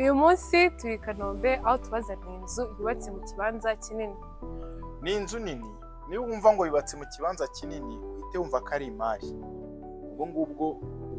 Uyu munsi turi i Kanombe, aho tubazaniye inzu yubatse mu kibanza kinini. Ni inzu nini. Niba wumva ngo yubatse mu kibanza kinini, uhite wumva ko ari imari. Ubwo ngubwo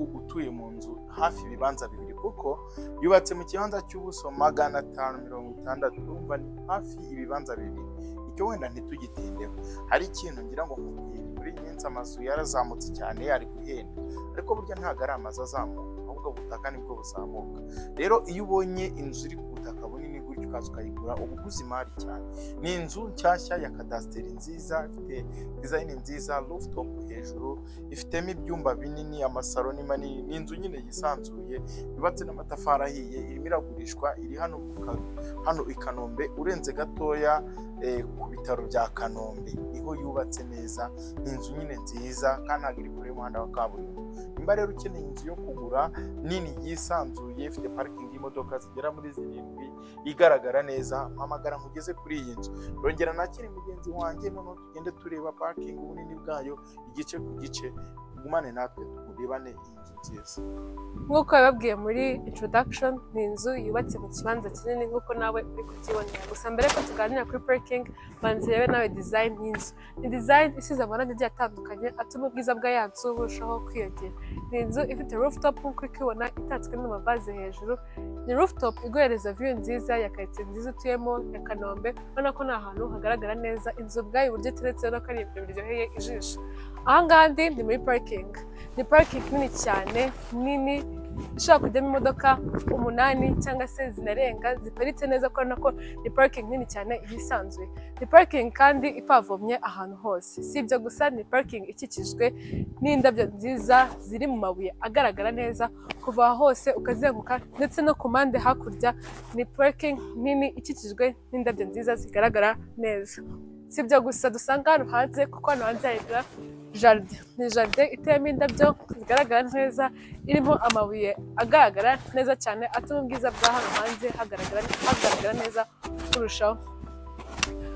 ubu utuye mu nzu hafi ibibanza bibiri, kuko yubatse mu kibanza cy'ubuso 560. Urumva ni hafi ibibanza bibiri. Icyo wenda ntitugitindeho. Hari ikintu ngira ngo nkubwire: muri iyi minsi amazu yarazamutse cyane, ari guhenda, ariko burya ntabwo ari amazu azamuka, ahubwo ubutaka nibwo buzamuka. Rero iyo ubonye inzu iri ku butaka bunini gutyo, ukaza ukayigura, uba uguze imari cyane. Ni inzu nshyashya ya kadasiteri nziza, ifite design nziza, rooftop hejuru, ifitemo ibyumba binini, amasaro ni manini. Ni inzu nyine yisanzuye, yubatse n'amatafari ahiye, irimo iragurishwa. Iri hano i Kanombe, urenze gatoya ku bitaro bya Kanombe, niho yubatse neza. Ni inzu nyine nziza kandi ntabwo iri kure y'umuhanda wa kaburimbo. Nimba rero ukeneye inzu yo kugura nini, yisanzuye, ifite parikingi y'imodoka zigera muri zirindwi, igaragara neza, mpamagara nkugeze kuri iyi nzu. Rongera nakire mugenzi wanjye, noneho tugende tureba parikingi, ubunini bwayo, igice ku gice. Ugumane natwe turebane iyi nzu nziza. Nk'uko yababwiye muri introduction, ni inzu yubatse mu kibanza kinini nk'uko nawe uri kubyibonera. Gusa mbere ko tuganira kuri parking, banza urebe nawe design y'inzu. Ni design isize amarangi agiye atandukanye atuma ubwiza bwa ya nzu burushaho kwiyongera. Ni inzu ifite rooftop nk'uko uri kubibona, itatswe n'amavaze hejuru. Ni rooftop iguhereza view nziza ya karitsiye nziza utuyemo ya Kanombe. Urabona ko ni ahantu hagaragara neza. Inzu ubwayo, uburyo iteretse, urabona ko ari ibintu biryoheye ijisho. Aha ngaha ndi ni muri parking. Ni parking nini cyane, nini ishobora kujyamo imodoka umunani cyangwa se zinarenga, ziparitse neza, kubera ko ni parking nini cyane yisanzuye. Ni parking kandi ipavomye ahantu hose. Si ibyo gusa, ni parking ikikijwe n'indabyo nziza ziri mu mabuye agaragara neza kuva hose ukazenguka, ndetse no ku mpande hakurya. Ni parking nini ikikijwe n'indabyo nziza zigaragara neza. Si ibyo gusa dusanga hano hanze, kuko hano hanze hari jardin. Ni jardin iteyemo indabyo zigaragara neza, irimo amabuye agaragara neza cyane, atuma ubwiza bwa hano hanze hagaragara neza kurushaho.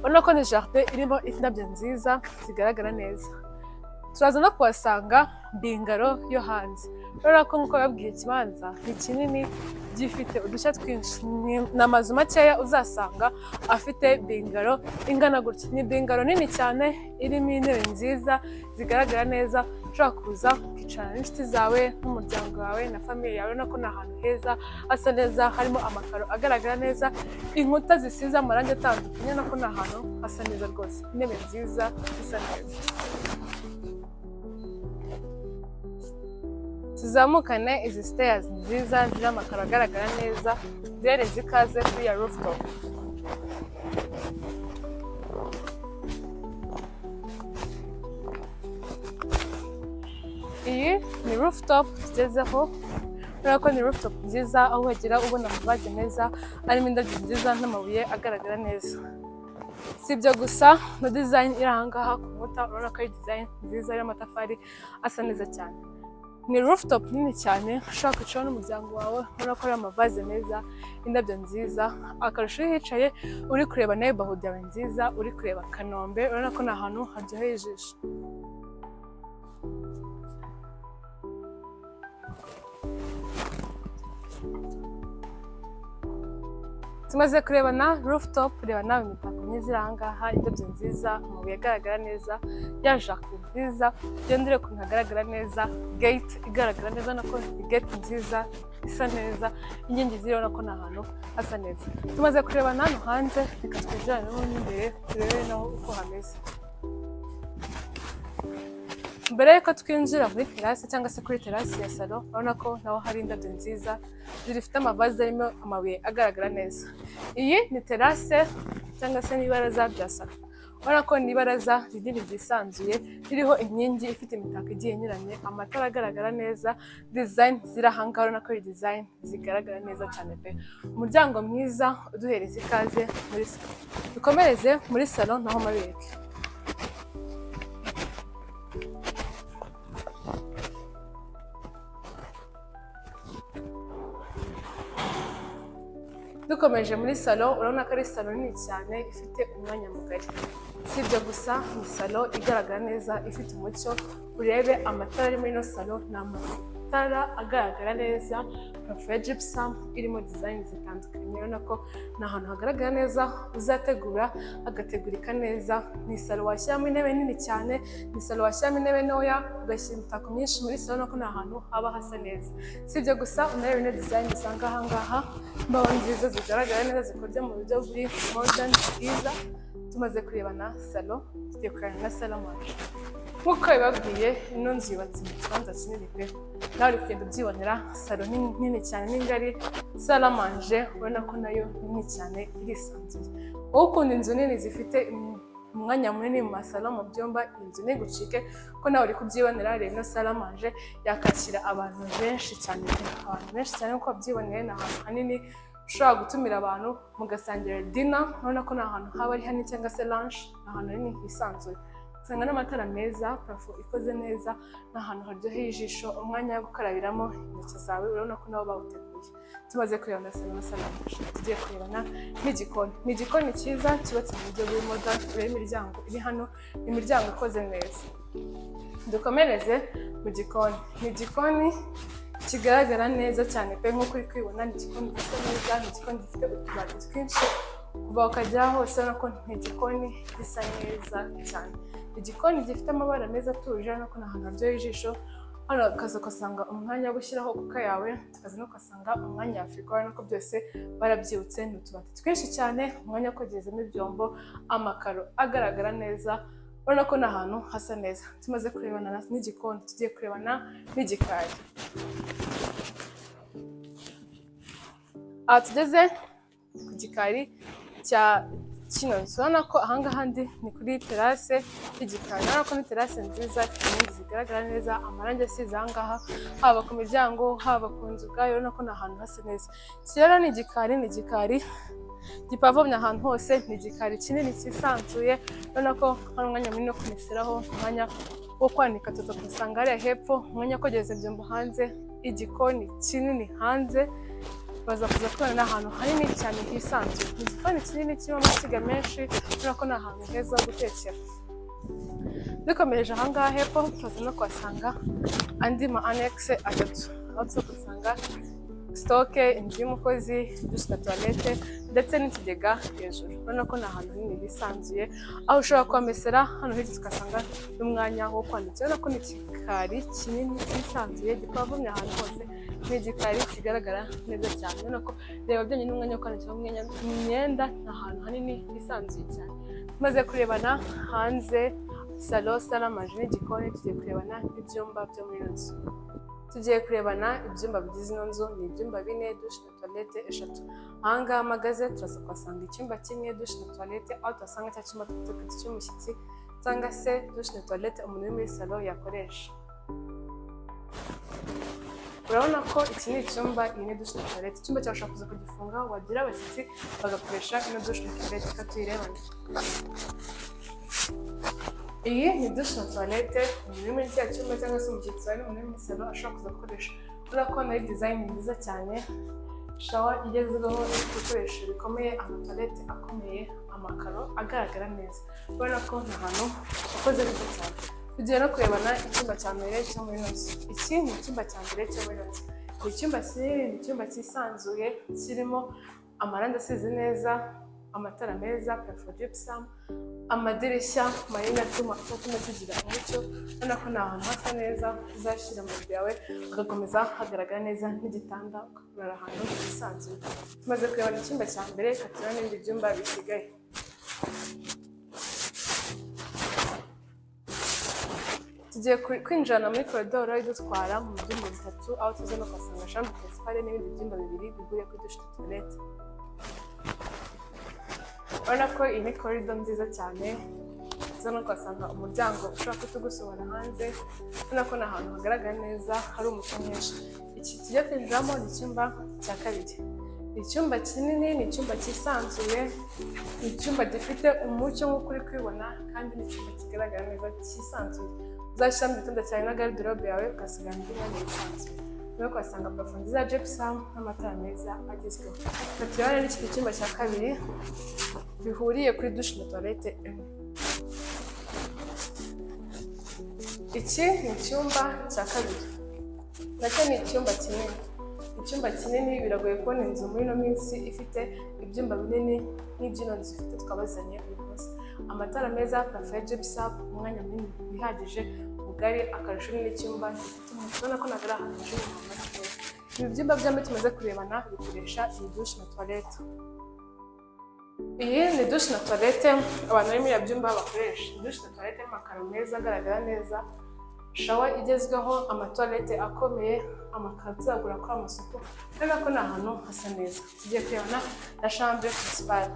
Urabona ko ni jardin irimo indabyo nziza zigaragara neza. Turaza no kuhasanga bungalow yo hanze. Urabona ko nk'uko babwiye, ikibanza ni kinini, gifite udushya twinshi. Ni amazu makeya uzasanga afite bungalow ingana gutya. Ni bungalow nini cyane, irimo intebe nziza zigaragara neza, ushobora kuza ukicarana n'inshuti zawe n'umuryango wawe na famille yawe. Urabona ko ni ahantu heza, hasa neza, harimo amakaro agaragara neza, inkuta zisize amarangi atandukanye. Urabona ko ni ahantu hasa neza rwose, intebe nziza zisa neza. Tuzamukane izi stairs nziza ziriho amakaro agaragara neza, duhereze ikaze kuri ya rooftop. Iyi ni rooftop tugezeho. Urabona ko ni rooftop nziza, aho uhagera ubona amavaze meza arimo indabyo nziza n'amabuye agaragara neza. Si ibyo gusa, na design iri aha ngaha ku nkuta, urabona ko ari design nziza y'amatafari asa neza cyane. Ni rooftop nini cyane ushobora kwicaraho n'umuryango wawe. Urabona ko ari amavaze meza, indabyo nziza. Akarusho, iyo uhicaye uri kureba neighborhood yawe nziza, uri kureba Kanombe. Urabona ko ni ahantu haryoheye ijisho. Tumaze kurebana rooftop, reba nawe imitako myiza iri aha ngaha, indabyo nziza, amabuye agaragara neza, ya jardin nziza. Ugenda ureba ukuntu hagaragara neza, gate igaragara neza, nako ni gate nziza isa neza, inkingi ziriho, nako ni ahantu hasa neza. Tumaze kurebana hano hanze, reka twinjirane mo imbere turebe naho uko hameze. Mbere y'uko twinjira muri terrasse cyangwa se kuri terrasse ya salon, urabona ko naho hari indabyo nziza zifite amavaze arimo amabuye agaragara neza. Iyi ni terrasse cyangwa se n'ibaraza bya salon. Urabona ko ni ibaraza rinini ryisanzuye, ririho inkingi ifite imitako igiye inyuranye, amatara agaragara neza, design ziri aha ngaha, urabona ko ari design zigaragara neza cyane pe. Umuryango mwiza uduhereza ikaze muri salon. Dukomereze muri salon naho mabereke. Dukomeje muri salon, urabona ko ari salon nini cyane ifite umwanya mugari. Si ibyo gusa, ni salon igaragara neza, ifite umucyo. Urebe amatara ari muri ino salon, ni amatara Amatara agaragara neza, plafond ya gypsum irimo design zitandukanye. Urabona ko ni ahantu hagaragara neza, uzategura hagategurika neza. Ni salon washyiramo intebe nini cyane, ni salon washyiramo intebe ntoya, ugashyira imitako myinshi muri salon. Urabona ko ni ahantu haba hasa neza. Si ibyo gusa, unareba ino design usanga aha ngaha, imbaho nziza zigaragara neza, zikorwa mu buryo buri modern bwiza. Tumaze kurebana salon, tugiye kurebana na salle à manger. Nk'uko bibabwiye, ino nzu yubatse mu kibanza kinini pe. Nawe uri kugenda ubyibonera, salon nini nini cyane n'ingari. Salle à manger ubona ko nayo nini cyane, irisanzuye. Wowe ukunda inzu nini zifite umwanya munini mu masalon, mu byumba, iyi nzu ntigucike, ko nawe uri kubyibonera. Reba ino salle à manger, yakakira abantu benshi cyane pe, abantu benshi cyane. Nk'uko wabyiboneye, ni ahantu hanini ushobora gutumira abantu mugasangira dinner. Urabona ko ni ahantu haba ari hanini, cyangwa se lunch. Ni ahantu hanini hisanzuye, usanga n'amatara meza, plafond ikoze neza, ni ahantu haryoheye ijisho. Umwanya wo gukarabiramo intoki zawe, urabona ko nabo bawuteguye. Tumaze kurebana salon na salle à manger, tugiye kurebana n'igikoni. Ni igikoni cyiza cyubatse mu buryo buri modern. Urebe imiryango iri hano, ni imiryango ikoze neza. Dukomereze mu gikoni. Ni igikoni kigaragara neza cyane pe. Nk'uko uri kwibona, ni igikoni gisa neza, ni igikoni gifite utubati twinshi kuva ukajya hose. Urabona ko ni igikoni gisa neza cyane, igikoni gifite amabara meza atuje. Urabona ko ni ahantu haryoheye ijisho. Hano ukaza ugasanga umwanya wo gushyiraho cooker yawe, ukaza no ugasanga umwanya wa firigo. Urabona ko byose barabyibutse. Ni utubati twinshi cyane, umwanya wo kogerezamo ibyombo, amakaro agaragara neza. Urabona ko ni ahantu hasa neza. Tumaze kurebana n'igikoni, tugiye kurebana n'igikari. Aha tugeze ku gikari cya kino nzu. Urabona ko ahangaha ndi ni kuri terrasse y'igikari. Urabona ko ni terrasse nziza, ifite inkingi zigaragara neza, amarangi asize ahangaha, haba ku miryango, haba ku nzu ubwayo. Urabona ko ni ahantu hasa neza. Iki rero ni igikari, ni igikari gipavomye ahantu hose, ni igikari kinini cyisanzuye. Urabona ko hari umwanya munini wo kumeseraho, umwanya wo kwanika tuza kuwusanga hariya hepfo, umwanya wo kogereza ibyombo hanze, igikoni kinini hanze. Baza kuza kubona ni ahantu hanini cyane hisanzuye. Ni igikoni kinini kirimo amashyiga menshi. Urabona ko ni ahantu heza ho gutekera. Dukomereje ahangaha hepfo, turaza no kuhasanga andi ma annexe atatu, aho tuza kuhasanga stock, inzu y'umukozi, douche na toilette, ndetse n'ikigega hejuru. Urabona ko ni ahantu hanini hisanzuye, aho ushobora kuhamesera. Hano hirya tugasanga n'umwanya wo kwandikira. Urabona ko ni igikari kinini cyisanzuye, gipavomye ahantu hose. Ni igikari kigaragara neza cyane. Urabona ko, reba byonyine umwanya wo kwanikiraho imyenda, ni ahantu hanini hisanzuye cyane. Tumaze kurebana hanze, salon, salle à manger n'igikoni, tugiye kurebana n'ibyumba byo muri ino nzu. Tugiye kurebana ibyumba bigize ino nzu. Ni ibyumba bine, douche na toilette eshatu. Ahangaha mpagaze turaza kuhasanga icyumba kimwe, douche na toilette, aho tuhasanga cya cyumba twita cy'umushyitsi, cyangwa se douche na toilette umuntu uri muri salon yakoresha. Urabona ko iki ni icyumba, iyi ni douche na toilette. Icyumba cyawe ushobora kuza kugifunga, wagira abashyitsi bagakoresha ino douche na toilette. Reka tuyirebane. Iyi ni douche na toilette umuntu uri muri cya cyumba cyangwa se umushyitsi wari umuntu uri muri salon ashobora kuza gukoresha. Urabona ko nayo design nziza cyane, shower igezweho, ifite ibikoresho bikomeye, amatoilette akomeye, amakaro agaragara neza. Urabona ko ni ahantu hakoze neza cyane. Tugiye no kurebana icyumba cya mbere cyo muri ino nzu. Iki ni icyumba cya mbere cyo muri ino nzu. Ni icyumba kinini, ni icyumba cyisanzuye, kirimo amarangi asize neza, amatara meza, plafond gypsum, amadirishya manini atuma atuma kigira umucyo. Urabona ko ni ahantu hasa neza, uzashyira amarido yawe hagakomeza hagaragara neza, n'igitanda, ukarara ahantu hisanzuye. Tumaze kurebana icyumba cya mbere, reka turebe n'ibindi byumba bisigaye. Tugiye kwinjirana muri koridoro idutwara mu byumba bitatu, aho tuza no kuhasanga chambre principale n'ibindi byumba bibiri bihuriye kuri douche na toilette. Urabona ko iyi ni korido nziza cyane, uza no kuhasanga umuryango ushobora kuba ugusohora hanze. Urabona ko ni ahantu hagaragara neza, hari umucyo mwinshi. Iki tujya kwinjiramo ni icyumba cya kabiri. Ni icyumba kinini, ni icyumba cyisanzuye, ni icyumba gifite umucyo nk'uko uri kubibona, kandi ni icyumba kigaragara neza, cyisanzuye. Uzashyiramo igitanda cyawe na garde-robe yawe, ugasigara undi mwanya wisanzuye. Urabona ko uhasanga plafond nziza ya gypsum n'amatara meza agezweho. Reka turebane n'ikindi cyumba cya kabiri bihuriye kuri douche na toilette imwe. Iki ni icyumba cya kabiri. Nacyo ni icyumba kinini. Icyumba kinini, biragoye kubona inzu muri ino minsi ifite ibyumba binini nk'iby'ino nzu ifite twabazaniye uyu munsi. Amatara meza, plafond ya gypsum, umwanya munini wihagije, mugari. Akarusho ni n'icyumba gifite umuco, ubona ko ntabwo ari ahantu hijimye, ahantu hatoya. Ibi byumba byombi tumaze kurebana bikoresha iyi douche na toilette. Iyi ni douche na toilette abantu bari muri ibyo byumba bakoresha. Douche na toilette y'amakaro meza agaragara neza, shower igezweho, amatoilette akomeye, amakaro tuzagura kuri amasuku. Urabona ko ni ahantu hasa neza. Tugiye kurebana na chambre principale.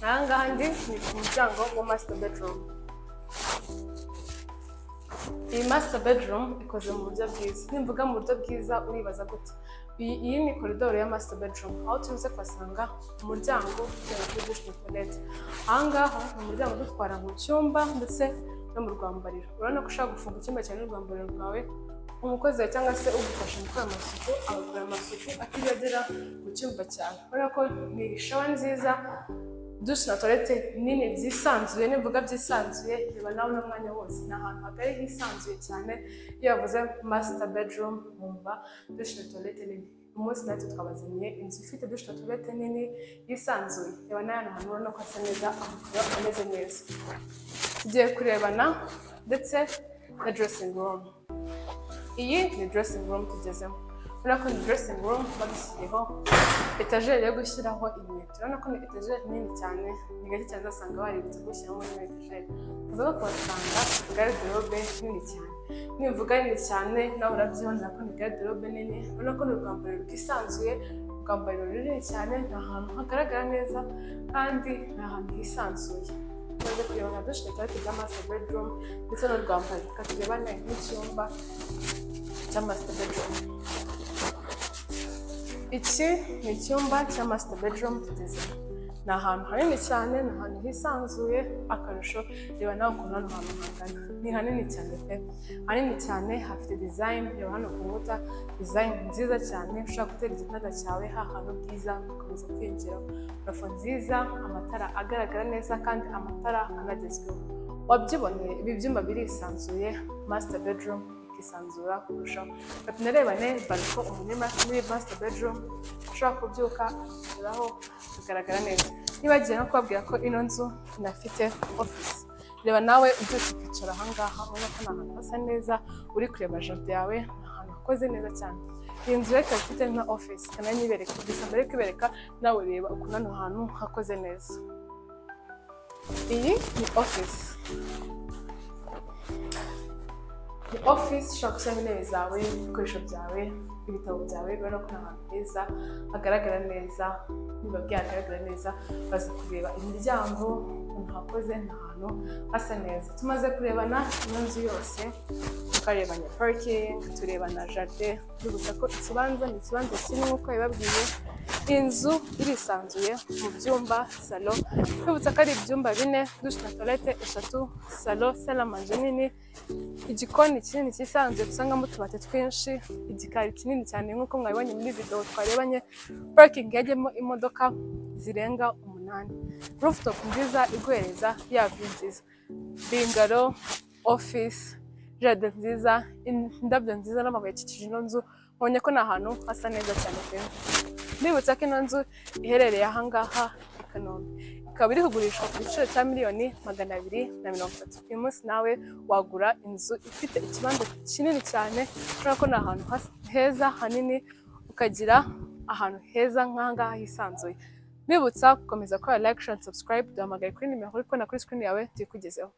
Aha ngaha ndi ni ku muryango wa master bedroom. Iyi master bedroom ikoze mu buryo bwiza. Nimvuga mu buryo bwiza uribaza gute? Iyi ni koridoro ya master bedroom, aho tuze kuhasanga umuryango ugera kuri douche na toilette. Aha ngaha ni umuryango udutwara mu cyumba ndetse no mu rwambariro. Urabona ko ushobora gufunga icyumba cyawe n'urwambariro rwawe, umukozi wawe cyangwa se ugufasha mu gukora amasuku agakora amasuku atiriwe agera mu cyumba cyawe. Urabona ko ni shower nziza, douche na toilette nini byisanzuye. Nimvuga byisanzuye, reba nawe uno mwanya wose, ni ahantu hagari hisanzuye cyane. Iyo bavuze master bedroom wumva douche na toilette nini. Uyu munsi natwe twabazaniye inzu ifite douche na toilette nini yisanzuye. Reba nawe hano hantu, urabona ko hasa neza, amakaro ameze neza. Tugiye kurebana ndetse na dressing room. Iyi ni dressing room tugezemo. Urabona ko ni dressing room badushyiriyeho étagère yo gushyiraho inkweto. Urabona ko ni étagère nini cyane, ni gake cyane uzasanga baributse gushyiramo ino étagère. Uza no kuhasanga garde-robe nini cyane. Nimvuga nini cyane nawe urabyibonera ko ni garde-robe nini. Urabona ko ni urwambariro rwisanzuye, urwambariro runini cyane. Ni ahantu hagaragara neza kandi ni ahantu hisanzuye. Tumaze kureba na douche na toilette bya master bedroom ndetse n'urwambariro, reka turebane n'icyumba cya master bedroom. Iki ni icyumba cya master bedroom tugezemo. Ni ahantu hanini cyane, ni ahantu hisanzuye. Akarusho, reba nawe ukuntu hano hantu hangana. Ni hanini cyane pe, hanini cyane, hafite design. Reba hano ku nkuta, design nziza cyane. Ushobora gutera igitanda cyawe hantu bwiza ugakomeza kwiyongeraho. Plafond nziza, amatara agaragara neza kandi amatara anagezweho. Wabyiboneye, ibi byumba birisanzuye, master bedroom ikisanzura kurushaho. Reka tunarebane balcon. Umuntu uri muri master bedroom ushobora kubyuka akicaraho bigaragara neza. Nibagiwe no kubabwira ko ino nzu inafite office. Reba nawe ubyutse ukicara ahangaha, ubona ko ni ahantu hasa neza, uri kureba jardin yawe, ni ahantu hakoze neza cyane. Iyi nzu rero ikaba ifite na office, ikanayibereka. Gusa mbere yo kubereka, nawe reba ukuntu hano hantu hakoze neza. Iyi ni office, ni office ushobora gushyiramo intebe zawe, ibikoresho byawe, ibitabo byawe. Urabona ko ni ahantu heza hagaragara neza. Niba byagaragara neza, baza kureba imiryango ukuntu hakoze, ni ahantu hasa neza. Tumaze kurebana ino nzu yose, tukarebana parking, turebana jardin. Ndibutsa ko ikibanza ni ikibanza kinini nk'uko yabibabwiye. Inzu irisanzuye mu byumba, salon. Twibutsa ko ari ibyumba bine, douche na toilette eshatu, salon, salle à manger nini, igikoni kinini cyisanzuye dusangamo utubati twinshi, igikari kinini cyane nk'uko mwabibonye muri video twarebanye, parking yajyemo imodoka zirenga umunani, rooftop nziza iguhereza ya view nziza, bungalow, office, jardin nziza, indabyo nziza n'amabuye akikije ino nzu. Mbonye ko ni ahantu hasa neza cyane pe. Mbibutsa ko ino nzu iherereye ahangaha i Kanombe, ikaba iri kugurishwa ku giciro cya miliyoni 230. Uyu munsi nawe wagura inzu ifite ikibanza kinini cyane. Urabona ko ni ahantu heza hanini, ukagira ahantu heza nk'ahangaha hisanzuye. Mbibutsa gukomeza gukora like, share and subscribe. Duhamagaye kuri nimero uri kubona kuri screen yawe tuyikugezeho.